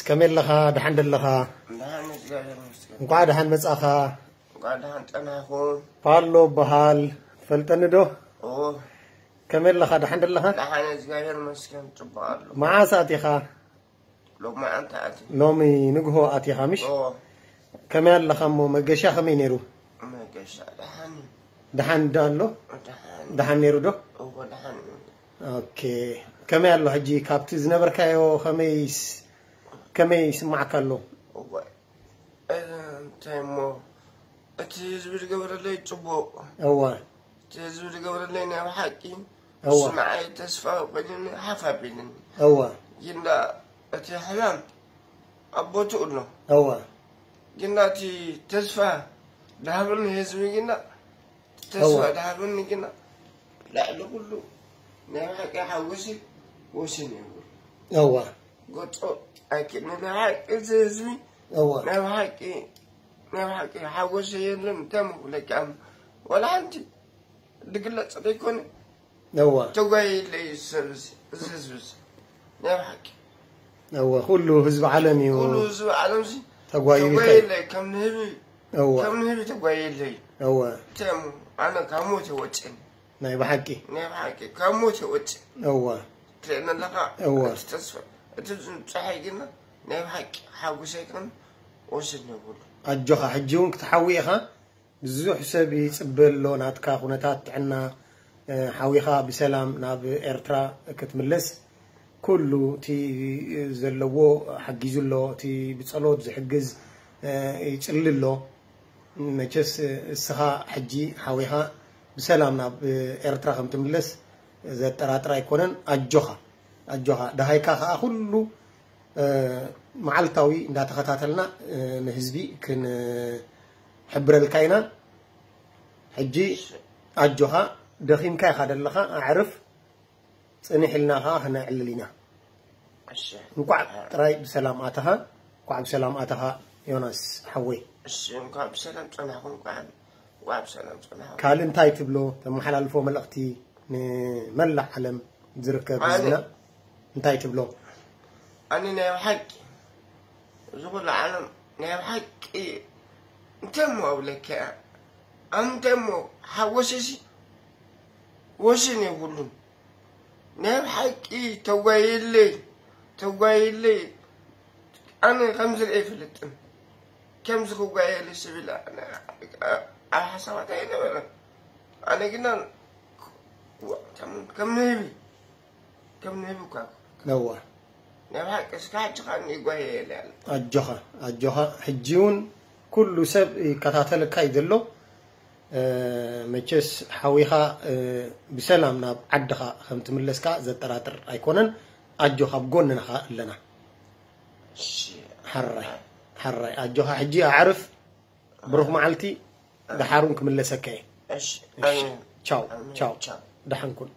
ከመይ ኣለኻ? ደሓን ደለኻ? ደሓን፣ እግዚኣብሔር ይመስገን። እንኳዕ ደሓን መጻኻ። እንኳዕ ደሓን ጸናሕኩም። ፓሎ በሃል፣ ትፈልጠኒ ዶ? ኦ፣ ከመይ ኣለኻ? ደሓን ደለኻ? ደሓን፣ እግዚኣብሔር ይመስገን፣ ጽቡቕ ኣሎ። መዓስ ኣቲኻ? ሎማዓንቲ ኣቲ። ሎሚ ንግሆ ኣቲኻ ምሽ? ኦ፣ ከመይ ኣለኻ እሞ? መገሻ ከመይ ነይሩ? መገሻ ደሓን እዩ። ደሓን ዶ ኣሎ? ደሓን። ደሓን ነይሩ ዶ? እዎ፣ ደሓን እዩ። ኦኬ። ከመይ ኣሎ ሕጂ? ካብቲ ዝነበርካዮ ከመይስ፣ ከመይ ይስማዓካ ኣሎ? እዎ፣ እ፣ እንታይ እሞ፣ እቲ ህዝቢ ዝገበረለይ ጽቡቕ። እዋ፣ እቲ ህዝቢ ዝገበረለይ ናይ ብሓቂ እዋ። ንዓይ ተስፋ ኮይኑኒ፣ ሓፍ ኣቢሉኒ። እዋ፣ ግን ዳ እቲ ሕማም ኣብ ቦትኡ ኣሎ። እዋ፣ ግን ዳ እቲ ተስፋ ድሃበኒ ህዝቢ፣ ግን ዳ ተስፋ እዋ። ድሃበኒ፣ ግን ዳ ልዕሊ ኩሉ ናይ ብሓቂ ሓጎሲ ወሰን የብሉ። እዋ፣ ገጾ ኣይክእልን። ናይ ብሓቂ እዚ ህዝቢ እዋ፣ ናይ ብሓቂ፣ ናይ ብሓቂ ሓጎሲ የለን። እንታይ ምብለካ፣ ወላ ሓንቲ ድግለጽ ዘይኮነ እዋ፣ ተጓየለይ ሰብ እዚ፣ እዚ ህዝቢ እዚ። ናይ ብሓቂ እዋ። ኩሉ ህዝቢ ዓለም እዩ ኩሉ ህዝቢ ዓለም እዚ ተጓይዩ። ተጓየለይ፣ ከም ንህቢ፣ እዋ፣ ከም ንህቢ ተጓየለይ። እዋ። እንታይ እሞ፣ ኣነ ካብ ሞት የወፅን። ናይ ብሓቂ። ናይ ብሓቂ ካብ ሞት የወፅን። እዋ፣ ትርእየኒ ኣለኻ? እዋ። እቲ ተስፋ፣ እቲ ዝንፀሐይ ግና ናይ ብሓቂ ሓጎሰይ ከም ወስድ ነብሉ። ኣጆኻ። ሕጂ እውን ክትሓዊ ኢኻ። ብዙሕ ሰብ ይጽበ ኣሎ ናትካ ኩነታት ጥዕና፣ እ፣ ሓዊኻ ብሰላም ናብ ኤርትራ ክትምለስ ኩሉ እቲ ዘለዎ ሓጊዙ ኣሎ። እቲ ብጸሎት ዝሕግዝ፣ እ፣ ይጽሊ ኣሎ። መቸስ፣ እ፣ እስኻ ሕጂ ሓዊኻ ብሰላም ናብ፣ እ፣ ኤርትራ ከም ትምለስ ዘጠራጥር ኣይኮነን። ኣጆኻ፣ ኣጆኻ። ደሃይካ ከኣ ኩሉ፣ እ፣ መዓልታዊ እንዳተኸታተልና፣ እ፣ ንህዝቢ ክንሕብረልካ ኢና። ሕጂ ኣጆኻ፣ ደኺምካ ኢኻ ደለኻ፣ ኣዕርፍ። ጽንሕ ኢልና ከኣ ክነዕልል ኢና። እሺ። እንኳዕ ጥራይ ብሰላም ኣተኻ፣ እንኳዕ ብሰላም ኣተኻ ዮናስ ሓወይ። እሺ፣ እንኳዕ ብሰላም ጸናሕኩም፣ እንኳዕ፣ እንኳዕ ብሰላም ጸናሕኩም። ካልእ እንታይ ትብሎ? ተመሓላልፎ መልእኽቲ ንመላእ ዓለም ዝርከብ ኣነ ህዝብና እንታይ ትብሎ? ኣነ ናይ ብሓቂ እዚ ኩሉ ዓለም ናይ ብሓቂ እንታይ እሞ ኣብለካ፣ ኣነ እንታይ እሞ ሓጎሰሲ ወሰን የብሉን። ናይ ብሓቂ ተጓየለይ፣ ተጓየለይ። ኣነ ከምዚ ርአ ኣይፈልጥን። ከምዚ ክጓየለይ ስብል ኣነ ኣብ ሓሳባት ኣይነበረን። ኣነ ግና ዋ፣ ከም፣ ከም ንህቢ፣ ከም ንህቢ እኳ። ነዋ። ናይ ብሓቂ እስከ ሕጂ ኸኣ ይጓየየለይ ኣሎ። ኣጆኻ፣ ኣጆኻ። ሕጂ እውን ኩሉ ሰብ ይከታተለካ እዩ ዘሎ። እ፣ መቸስ ሓዊኻ፣ እ፣ ብሰላም ናብ ዓድኻ ከም ትምለስካ ዘጠራጥር ኣይኮነን። ኣጆኻ፣ ኣብ ጎንና ኸኣ ኣለና። እሺ። ሓራይ፣ ሓራይ። ኣጆኻ፣ ሕጂ ኣዕርፍ። ብሩኽ መዓልቲ። ደሓር እውን ክምለሰካ እየ። እሺ። እሺ። ኣሜን። ቻው፣ ኣሜን። ቻው። ቻው። ደሓን ኩን።